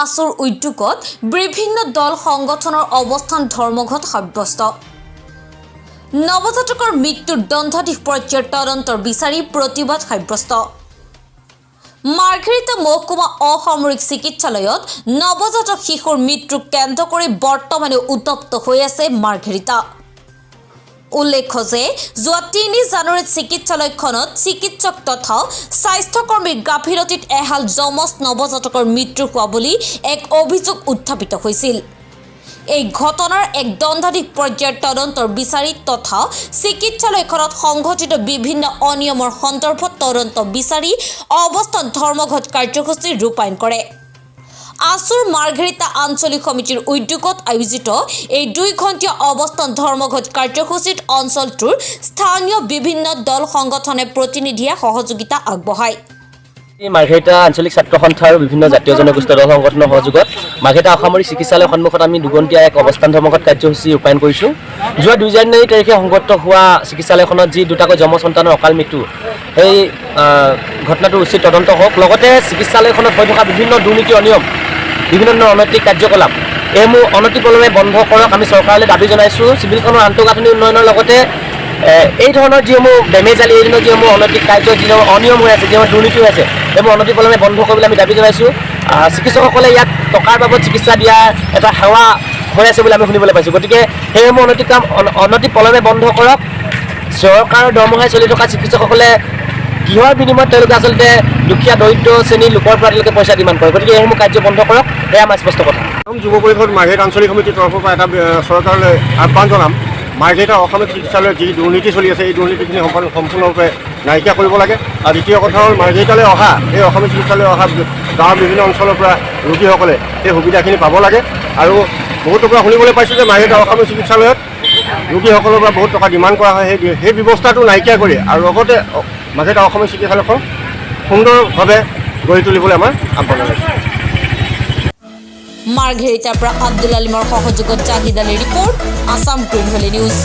আছুৰ উদ্যোগত বিভিন্ন দল সংগঠনৰ অৱস্থান ধৰ্মঘট সাব্যস্ত। নৱজাতকৰ মৃত্যুৰ দণ্ডাধীশ পৰ্যায়ৰ তদন্তৰ বিচাৰি প্ৰতিবাদ সাব্যস্ত। মাৰ্ঘেৰিটা মহকুমা অসামৰিক চিকিৎসালয়ত নৱজাতক শিশুৰ মৃত্যুক কেন্দ্ৰ কৰি বৰ্তমানেও উত্তপ্ত হৈ আছে মাৰ্ঘেৰিটা। উল্লেখ্য যে যোৱা 3 জানুৱাৰীত চিকিৎসালয়খনত চিকিৎসক তথা স্বাস্থ্যকৰ্মীৰ গাফিলতিত এহাল যমজ নৱজাতকৰ মৃত্যু হোৱা বুলি এক অভিযোগ উত্থাপিত হৈছিল। এই ঘটনাৰ এক দণ্ডাধীশ পৰ্যায়ৰ তদন্তৰ বিচাৰি তথা চিকিৎসালয়খনত সংঘটিত বিভিন্ন অনিয়মৰ সন্দৰ্ভত তদন্ত বিচাৰি অৱস্থান ধৰ্মঘট কাৰ্যসূচী ৰূপায়ণ কৰে। আছুৰ মাৰ্ঘেৰিটা আঞ্চলিক সমিতিৰ উদ্যোগত আয়োজিত এই 2 ঘণ্টীয়া অৱস্থান ধৰ্মঘট কাৰ্যসূচীত অঞ্চলটোৰ স্থানীয় বিভিন্ন দল সংগঠনে প্ৰতিনিধিয়ে সহযোগিতা আগবঢ়ায়। এই মাৰ্ঘেৰিটা আঞ্চলিক ছাত্ৰ সন্থা আৰু বিভিন্ন জাতীয় জনগোষ্ঠীয় দল সংগঠনৰ সহযোগত মাৰ্ঘেৰিটা অসামৰিক চিকিৎসালয়ৰ সন্মুখত আমি 2 ঘণ্টীয়া এক অৱস্থান ধৰ্মঘট কাৰ্যসূচী ৰূপায়ণ কৰিছোঁ। যোৱা 2 জানুৱাৰী তাৰিখে সংঘটিত হোৱা চিকিৎসালয়খনত যি দুটাকৈ যমজ সন্তানৰ অকাল মৃত্যু, সেই ঘটনাটোৰ উচিত তদন্ত হওক, লগতে চিকিৎসালয়খনত হৈ থকা বিভিন্ন দুৰ্নীতি, অনিয়ম, বিভিন্ন ধৰণৰ অনৈতিক কাৰ্যকলাপ, এইসমূহ অনতিপলমে বন্ধ কৰক আমি চৰকাৰলৈ দাবী জনাইছোঁ। চিভিলখনৰ আন্তঃগাঁথনি উন্নয়নৰ লগতে এই ধৰণৰ যিসমূহ বেমেজালি, এই ধৰণৰ যিসমূহ অনৈতিক কাৰ্য, যিসমূহ অনিয়ম হৈ আছে, যিসমূহ দুৰ্নীতি হৈ আছে, সেইবোৰ অনতিপলমে বন্ধ কৰিবলৈ আমি দাবী জনাইছোঁ। চিকিৎসকসকলে ইয়াত টকাৰ বাবদ চিকিৎসা দিয়াৰ এটা সেৱা হৈ আছে বুলি আমি শুনিবলৈ পাইছোঁ। গতিকে সেইসমূহ অনৈতিক কাম অনতিপলমে বন্ধ কৰক। চৰকাৰৰ দৰমহাই চলি থকা চিকিৎসকসকলে কিহৰ বিনিময়ত তেওঁলোকে আচলতে দুখীয়া দৰিদ্ৰ শ্ৰেণীৰ লোকৰ পৰা তেওঁলোকে পইচা ডিমাণ্ড কৰে? গতিকে এইসমূহ কাৰ্য বন্ধ কৰক, সেয়া আমাৰ স্পষ্ট কথা। অসম যুৱ পৰিষদ মাৰ্ঘেৰিটা আঞ্চলিক সমিতিৰ তৰফৰ পৰা এটা চৰকাৰলৈ আহ্বান জনাম। মাৰ্ঘেৰিটা অসামৰিক চিকিৎসালয়ত যি দুৰ্নীতি চলি আছে, এই দুৰ্নীতিখিনি সম্পূৰ্ণৰূপে নাইকিয়া কৰিব লাগে। আৰু দ্বিতীয় কথা হ'ল, মাৰ্ঘেৰিটালৈ অহা, এই অসামৰিক চিকিৎসালয়লৈ অহা গাঁৱৰ বিভিন্ন অঞ্চলৰ পৰা ৰোগীসকলে সেই সুবিধাখিনি পাব লাগে। আৰু বহুতৰ পৰা শুনিবলৈ পাইছোঁ যে মাৰ্ঘেৰিটা অসামৰিক চিকিৎসালয়ত ৰোগীসকলৰ পৰা বহুত টকা ডিমাণ্ড কৰা হয়। সেই ব্যৱস্থাটো নাইকিয়া কৰি আৰু লগতে মাৰ্ঘেৰিটা অসামৰিক চিকিৎসালয়খন সুন্দৰভাৱে গঢ়ি তুলিবলৈ আমাৰ আহ্বান জনাইছোঁ। মাৰ্ঘেৰিটাৰ পৰা আব্দুল আলিমৰ সহযোগত জাহিদ আলীৰ report, Assam green valley news.